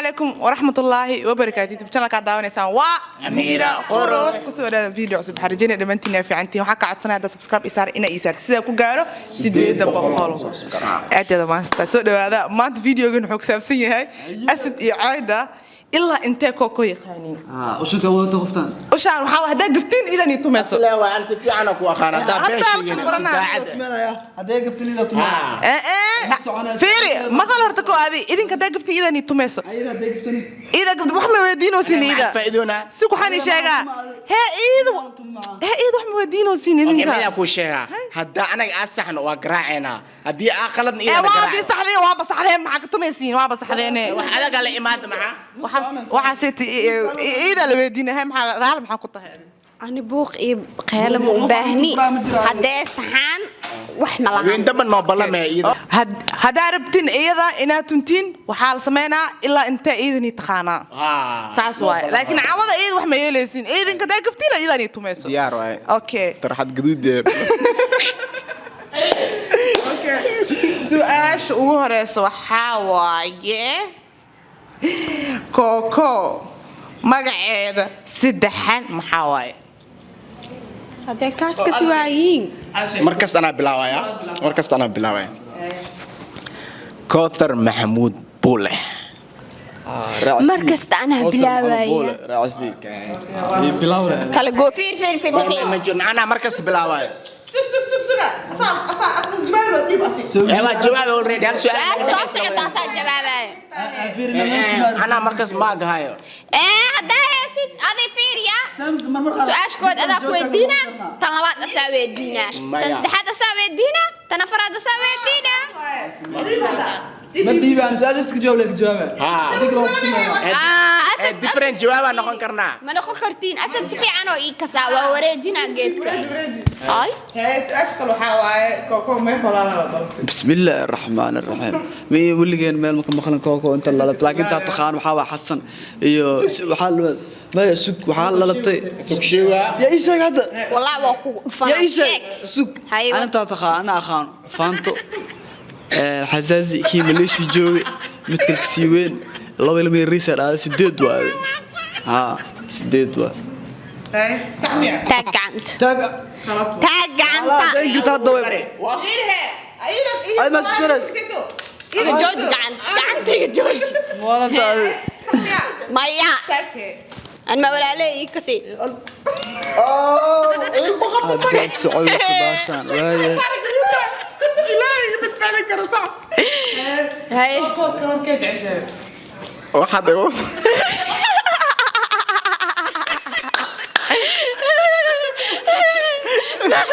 Calaykum waraxmatullaahi wabarakaatu. YouTube channelka aad daawanaysaan waa Amiira Qurux. Kusoo dhawaada video cusub. Waxaan rajeynaya dhammaantiin inaa fiicantihiin. Waxaa ka codsanaya hadda subscribe isaar inaa ii saartid sida ku gaaro 800. Aad aad maanta soo dhawaada. Maanta videogan wuxuu ku saabsan yahay Asad iyo Caayda ilaa intee Kooko yaqaaniin. Ushinta wadata qoftan. Ushaan waxaa haddaa gaftiin idan ii tumayso. Asle waa aan si fiican ku aqaan hadaa been Hadda sheegin ku baranaa. daacad. Haddee gaftinida tumaa. Fiiri, maqal horta ko adi idinka haddaa gaftiin idan ii tumayso. Ayada haddee gaftini. Ida gabdho wax ma weydiinaysiin ida. Faa'iidoona. Si waxaan ii sheegaa hee iidu, hee iidu wax ma weydiinaysiin Okay, idinka. miyaa kuu sheegaa? Haddaa anaga aa saxno waa garaaceynaa, haddii aa qaladna ee iyadana waa bii garaac. Saxdeen, waaba saxdeen. Maxaa ka tumaysiin? Waaba saxdeene. Wax adaga la imaada maxaa? Waxaas iida la weydiinay. Hee, maxaa raali maxaa ku tahay? Ani buuq iyo qeelo ma u baahni. Haddee saxaan wax ma lahan. Haween damba noo ballamaya iyada. Haddaa rabtin iyada inaad tuntiin, waxaa la sameynaa ilaa intee iidanii taqaanaa. Saas waaye, laakiin cawada iyada wax ma yeelaysiin. Idinka haddaa gaftiin iyadanii tumayso. Diyaar waaye. Okay. Tarxad gaduud. Okay, su-aasha ugu horeysa waxaa waaye: Kooko magaceeda saddexan maxaa waaye? Haddee kaas kasi waayiin. Markasta anaa bilaabaya, markasta anaa bilaabaya. Koothar Maxamuud Buule. Mar kasta anaa bilaabaya. Raacsi. Bilawre. Kala goo, fiir fiir fiir fiir. Ma jirno, anaa markasta bilaabaya. Sug, sug, sug, suga. Asaa asaa adku jawaab dhiib asi. Ee, waa jawaab already hal su-aal su'aal. Soo socota asaa jawaabaya. Anaa markas maagahayo. Ee haddaa heesid aday fiiriya, su-aasha kood adaa ku weydiina, tan labaad asaa weydiina, tan Maya. saddexaad asaa weydiina, tan afraad asaa weydiina. Ma dhiibaan su-aasha, iska jawaab leeg jawaaba. Ah, Asad. Different jawaabaa noqon karnaa. Ma noqon kartiin. Asad si fiican oo ii kasaa waa wareejinaa geedka ay. Hee, su-aasha kale waxaa waaye: Kooko meeqa walaala la dhalatay? بسم الله الرحمن الرحيم. مي وليgeen meel ma ka maqlan Kooko inta la, laakiin inta taqaan waxaa waa Xasan iyo waxaa la maya sug waxaa la latay. Sugshiwa. Yaa ii sheeg hadda. Wallah waa ku yaa dhufanaa. ii sheeg. Sheeg. Sug. Haye. Ana inta taqaan ana aqaan faanto ee xasaasi kii Malaysia joogay, mid kale kasii weyn, laba ilmo yariisa dhalay, sideed waaye. Ha, sideed waa. Hee, sax miya? Taag gacanta. Taag. Khalad. Taag gacanta. Inta hadda way. Fiirihe, ayada. Ay, ma isku daras. Iga jooji gacanta, gacantayga jooji. Walanta. Sax miya? Maya. Taaghe. An ma walaalee ii kasi. Haddaad socoyso baashaan waaye. Ilaahay badbaadin karo sax. Haye. Kooko kalarkee jeceshahay? Waxaad igu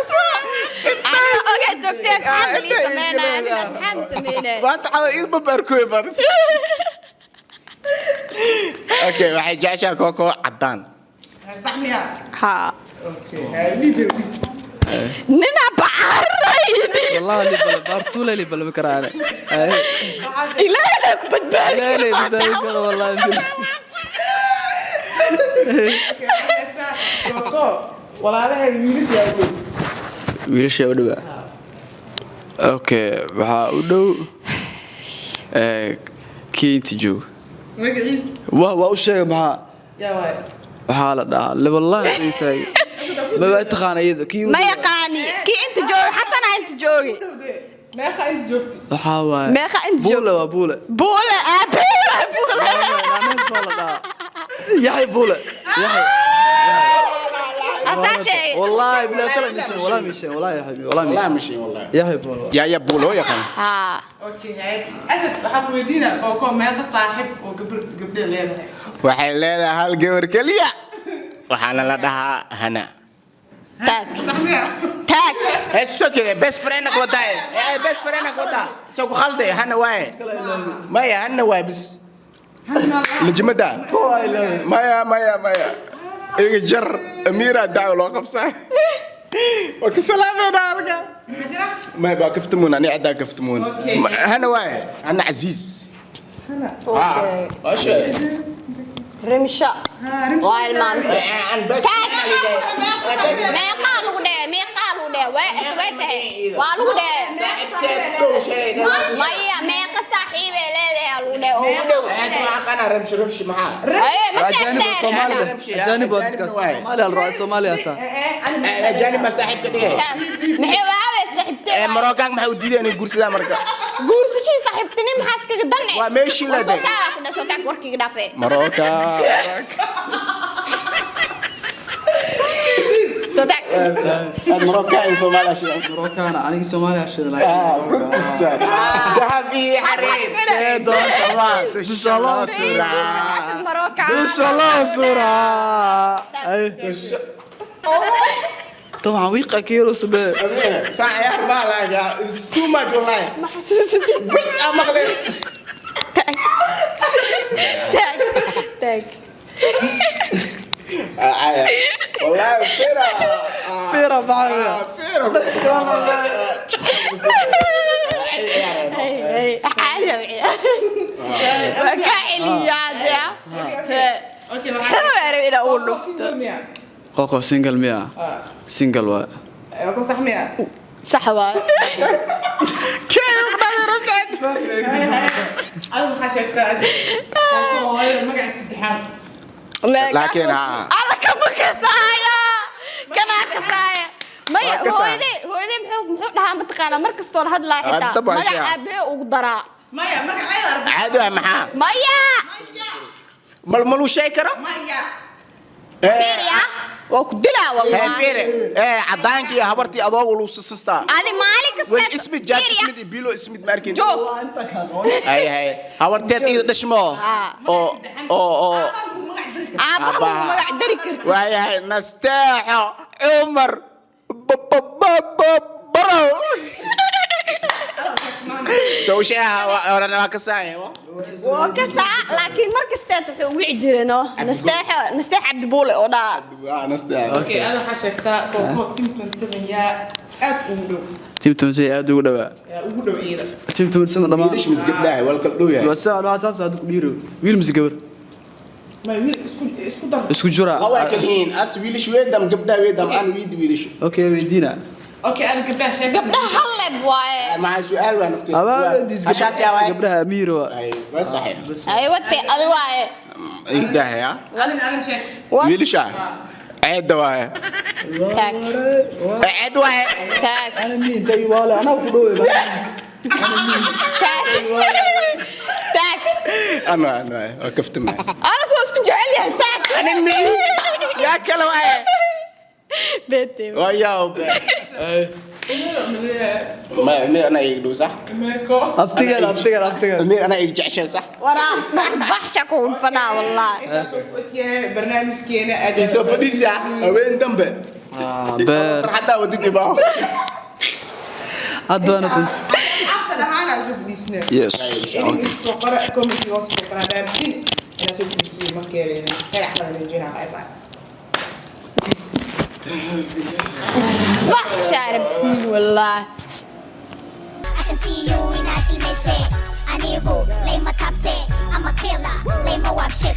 Ana ogaa dogtay asxaab lii sameynaa, aniga asxaab sameynaa. Maanta cala id babaarkuwe bar. Okay, waxay jeceshahay Kooko caddaan. Hee, sax miya? Haa. Okay, hee, dhiib dhiib. Nina bacaray. والله اللي بلا بارتولا اللي بلا مكرانه. Ilaahay la ku badbaadi. لا لا بدل والله. Kooko walaalahay wiilasha u dhow? Wiilasha u dhow? Okay, waxaa u dhow ee kii inta jooga. Magaciis? Waa u sheegay maxaa. Yaa waay? Waxaa la dhahaa wallahi ay tahay ma waa taqaana iyada kii u Ma dhow. Yaqaani kii inta joogay, Xasana inta joogay. Meeqa inta joogtay? Waxaa waaye Meeqa inta Buule. joogtay? Waa Buule. Buule aabbe waa Buule. Naanays baa la dhahaa Yaxay Buule Yaxay. Asaa sheegay. والله بلا كلام مشين والله مشين والله يا حبيبي والله والله مشين. مشين والله. يحيى بوله. يا buule oo yaqaan. Haa. Okay, hee, Asad waxaa ku weydiinaa: Kooko meeqa saaxib oo gabdho gabdhe leedahay? Waxay leedahay hal gabar keliya, waxaana la dhahaa Hana. Taag. Sax miya? Taag. Sokede best friend ku wadaa, ee best friend ku wadaa soo ku khalday. Hana waaye, maya, Hana waaye bis lajimada. Maya, maya, maya, iga jar. Amiira daawo loo qabsaa. Waa ka salaameynaa halka. Maya, waa kaftamuun ani caddaa kaftamuun. Okay. Hana waaye, Hana Casiis. Waa sheegay. Rimsha waa ilmaanta. Aan best Taag. Meeqaa lagu dhehe? Meeqaa lagu lagu dhehe, way tahay, waa lagu dhehe. Saaxiibteed kow shay. Maya, meeqa saaxiibay leedahay aa lagu dhehe oo ugu dhow? Aqana ramshi ramshi maxaa? Aye, ma Ajaanib sheegteen. Soomaalida, ajaanib waa dadkaas. Soomaaliya la raaco, Soomaaliya hataa. Ajaanib ma saaxiibka dhigay? Maxay waaway saaxiibtee? Ee Marookaanka maxay u diideen inay guursadaan marka? Guursashii saaxiibtinimo maxaa iskaga danne? Waa meeshii la Soo deg. taaga ku dheh, soo taag, warkiga dhaafe. Marooka. Soo taag. Aad Marooka iyo Soomaaliya sheegay. Marookaana aniga Soomaaliya sheegay. Ah, runtiis waa. Dahab iyo xariir. Ee doonta Allah, dusha loo suraa. Marooka. Dusha loo suraa. Ay. طبعا ويقع كيلو سبب. Saa ciyaar ma laga. It's too much wallahi. Ma xasuusatid? Wait, aan maqlay. Taag, taag. Ah, wallahi fira. فيرا بعد. Fira. Ay, ay, caadi ah wixii. Waa kaa celiyaa dee. Okay. Waxaa rabay inaa ugu dhufto. Qoqo single miya? Single waa. Ku sax miya? Sax waaye. Adigu waxaa sheegtaa hooyada magaca saddexaad. Laakiin, haa. Alla kama kasaaya, kanaa kasaaya. Maya. Waa kasaaya. Hooyadee muxuu dhahaa mataqaanaa mar kastoo la hadlaa xitaa Haddaba magac shaa. aabbe ugu daraa. Maya, magaceeda arba. Caadi waa maxaa? Maya. Mal maluu sheegi karo? Maya. Fiiriya, waa ku dilaa Hee wallahi. fiire. Ee cadaankii iyo habartii adoogu lagu sisistaa. Adi maalin kasta Wel ismid jaad fiiriya. ismid iyo bilo ismid ma arkin. Joog. Hay hay. Habarteed iyada dhashmo. Ah. Oo oo oo. Aabbaha Aabbaha. ma magac dari kartid. Waayahay Nasteexo Cumar Barow. Soo sheeha orana waa ka saaya. Waa kasaa, laakiin mar kasteet wuxuu wici jiray no Nasteexo, Nasteex Cabdibuule oo dhaa. Waa Nasteexo. Okay, adigu waxaa sheegtaa Kooko team 27 yaa aad ugu dhow? Team 27 aad ugu dhawaa. Yaa ugu dhow iyada? Team 27 dhamaan. Wiilish mis gabdhaha waa kala dhow yahay. Waa saa waa taas aad ku dhiiro. Wiil mise gabar? Maya, wiil isku dar. Isku jura. Waa kala yihiin as wiilish weedam gabdhaha weedam aan wiid wiilish. Okay, weydiina. Okay, adigu gabdhaha sheeg. Gabdhaha hal leeb waaye. Maxaa su'aal waa nafteeda? Abaa Hashaas yaa waay. gabdhaha Amiir waa. Ay, waa saxiix. Ay wate, adi waaye. Gabdhaha yaa. Adina sheeg. Wiilisha. Ceedda waaye. Taag. Ceed waaye. Taag. أنا مين تاي والا أنا ku dhow. Taag, taag. Ana ana waa kaftamay. Anas waa isku jecel yahay, taag. Anin mi yaa kale waaye. Bete. Waa yaa. Maya, Amir anaa iga dhow sax? Meeko. Abtigan abtigan abtigan. Amir anaa iga jeceshahay sax? Waraa baxsha ku dhufanaa wallahi. Intaas oo ogyahay barnaamijkeena aad. Isoo fadhiisa haween dambe. Ah, beer. Xataa wadid ibaa. Hadda ana tunta. Asxaabta dhahaan aan soo fadhiisnaa. Yes. Idinka isku qora comment hoos ku qora dhaabtin inaa soo fadhiisiyo markeeda. Khayr Axmed rajeyna, bye bye. Baxsha rabtiin wallahi. I can see you in a ilmese. Anigu, lay my top 10. I'm a killer, lay my wap shit.